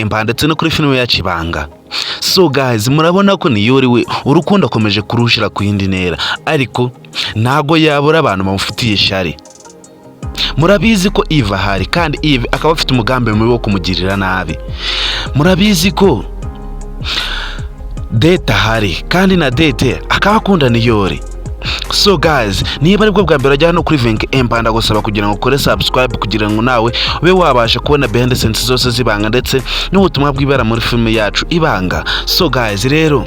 Empire ndetse no kuri filime yacu Ibanga. So guys, murabona ko Niyori we urukundo akomeje kurushira ku yindi ntera, ariko ntago yabura abantu bamufitiye ishyari. Murabizi ko Eve ahari, kandi Eve akaba afite umugambi mubi wo kumugirira nabi. Murabizi ko Dete ahari, kandi na Dete akaba akunda Niyori. So guys, niba aribwo bwa mbere ajya hano kuri Venke Empire, ndagusaba kugira ngo ukore subscribe kugira ngo nawe ube wabasha kubona behind the scenes zose z'Ibanga ndetse n'ubutumwa bwibera muri filime yacu Ibanga. So guys rero,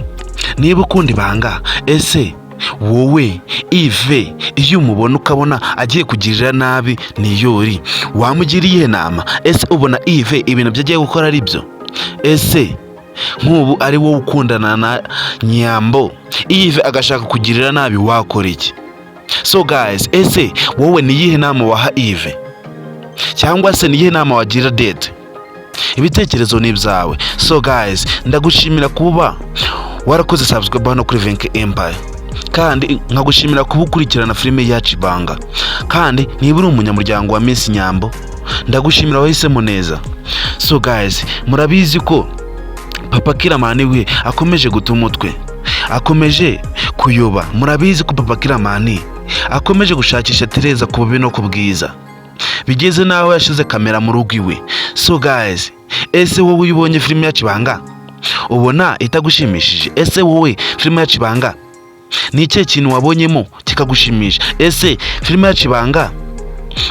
niba ukunda Ibanga, ese wowe Yves iyo umubona ukabona agiye kugirira nabi Niyori, wamugira iyihe nama? Ese ubona Yves ibintu byo agiye gukora ari byo? Ese nk'ubu ari wowe ukundana na Nyambo, Yves agashaka kugirira nabi, wakora iki? So guys, ese wowe ni iyihe nama waha Yves, cyangwa se ni iyihe nama wagira Dete? Ibitekerezo ni ibyawe. So guys, ndagushimira kuba warakoze subscribe hano kuri Venke Empire, kandi nkagushimira kuba ukurikirana filime yacu Ibanga. Kandi niba uri umunyamuryango wa Miss Nyambo, ndagushimira, wahisemo neza. So guys, murabizi ko Papa Kiramani we akomeje guta umutwe, akomeje kuyoba. Murabizi ko Papa Kiramani akomeje gushakisha Tereza ku bubi no ku bwiza, bigeze n'aho yashyize kamera mu rugo iwe. So guys, ese wowe iyo ubonye filime yacu Ibanga ubona itagushimishije? Ese wowe filime yacu Ibanga ni ikihe kintu wabonyemo kikagushimisha? Ese filime yacu Ibanga,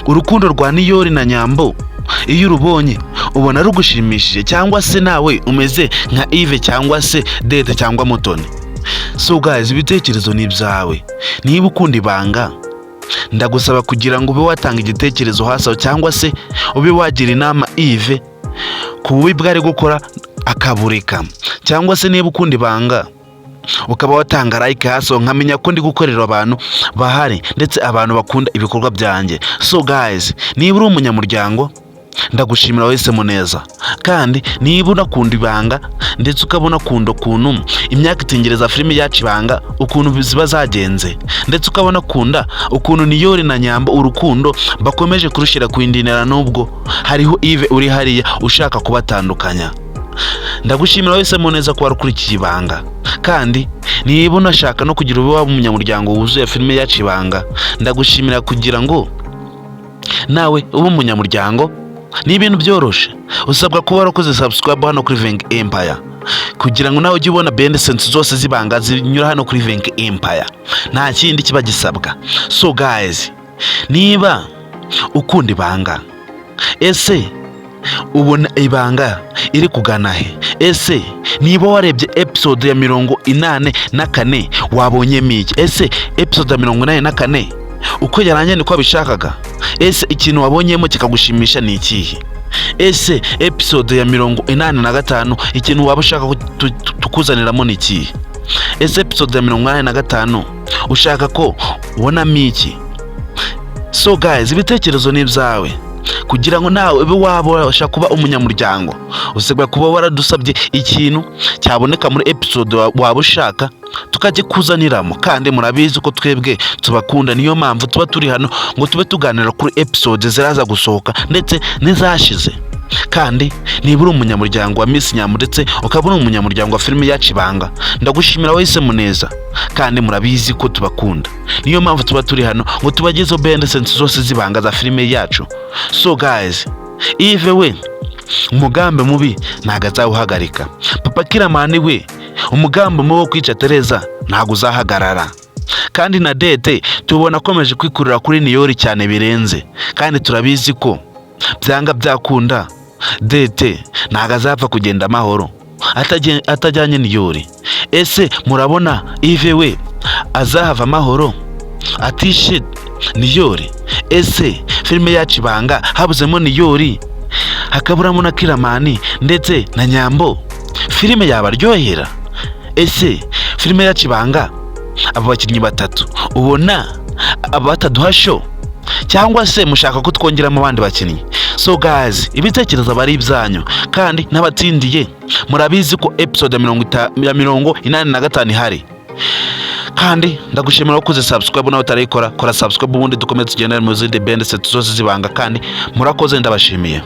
urukundo rwa Niyori na Nyambo, iyo urubonye ubona rugushimishije, cyangwa se nawe umeze nka Yves cyangwa se Dete cyangwa Mutoni? So guys, ibitekerezo ni ibyawe. Niba ukunda Ibanga, ndagusaba kugira ngo ube watanga igitekerezo hasi aho, cyangwa se ube wagira inama Yves ku bubi bwari gukora akabureka, cyangwa se niba ukunda Ibanga ukaba watanga like hasi aho, nkamenya ko ndi gukorera abantu bahari ndetse abantu bakunda ibikorwa byanjye. So guys, niba uri umunyamuryango, ndagushimira, wahisemo neza. Kandi niba unakunda Ibanga ndetse ukabona ukunda ukuntu imyaka itengereza filime yacu Ibanga, ukuntu ziba zagenze, ndetse ukabona akunda ukuntu Niyori na Nyambo urukundo bakomeje kurushyira ku yindi ntera nubwo hariho Yves uri hariya ushaka kubatandukanya, ndagushimira, wahisemo neza kuba ukurikiye Ibanga. Kandi niba unashaka no kugira ube waba umunyamuryango wuzuye filime yacu Ibanga, ndagushimira. Kugira ngo nawe ube umunyamuryango ni ibintu byoroshe, usabwa kuba warakoze subscribe hano kuri Venke Empire kugira ngo nawe ujye ubona behind scenes zose z'Ibanga zinyura hano kuri Venke Empire. Nta kindi kiba gisabwa. So guys, niba ukunda Ibanga, ese ubona Ibanga iri kugana he? Ese niba warebye episode ya 84 wabonyemo iki? Ese episode ya 84 uko yarangiye niko wabishakaga? Ese ikintu wabonyemo kikagushimisha ni ikihe? Ese episode ya 85 ikintu waba ushaka ko tukuzaniramo ni ikihe? Ese episode ya 85 ushaka ko ubonamo iki? So guys, ibitekerezo ni ibyawe. Kugira ngo nawe ube wabasha kuba umunyamuryango, usabwa kuba waradusabye ikintu cyaboneka muri episode waba ushaka tukagikuzaniramo. Kandi murabizi ko twebwe tubakunda, niyo mpamvu tuba turi hano ngo tube tuganira kuri episode ziraza gusohoka ndetse n'izashize. Kandi niba uri umunyamuryango wa Miss Nyambo ndetse ukaba uri umunyamuryango wa filime yacu Ibanga, ndagushimira, wahisemo neza. Kandi murabizi ko tubakunda, niyo mpamvu tuba turi hano ngo tubagezeho behind scenes zose z'Ibanga za filime yacu. So guys, Yves we umugambi mubi ntabwo azawuhagarika. Papa Kiramani we umugambi mubi wo kwica Tereza ntabwo uzahagarara. Kandi na Dete tubona akomeje kwikurura kuri Niyori cyane birenze, kandi turabizi ko byanga byakunda Dete ntabwo azapfa kugenda amahoro atajyanye Niyori. Ese murabona Yves we azahava amahoro atishe Niyori? Ese filime yacu Ibanga habuzemo Niyori, hakaburamo na Kiramani ndetse na Nyambo, filime yabaryohera? Ese filime yacu Ibanga aba bakinnyi batatu ubona bataduha show, cyangwa se mushaka ko twongeramo abandi bakinnyi? So guys, ibitekerezo aba ari ibyanyu. Kandi n'abatsindiye, murabizi ko episode ya 85 ihari. Kandi ndagushimira wakoze subscribe, nawe utarayikora kora subscribe, ubundi dukomeze tugendane mu zindi behind scenes zose z'Ibanga. Kandi murakoze, ndabashimiye.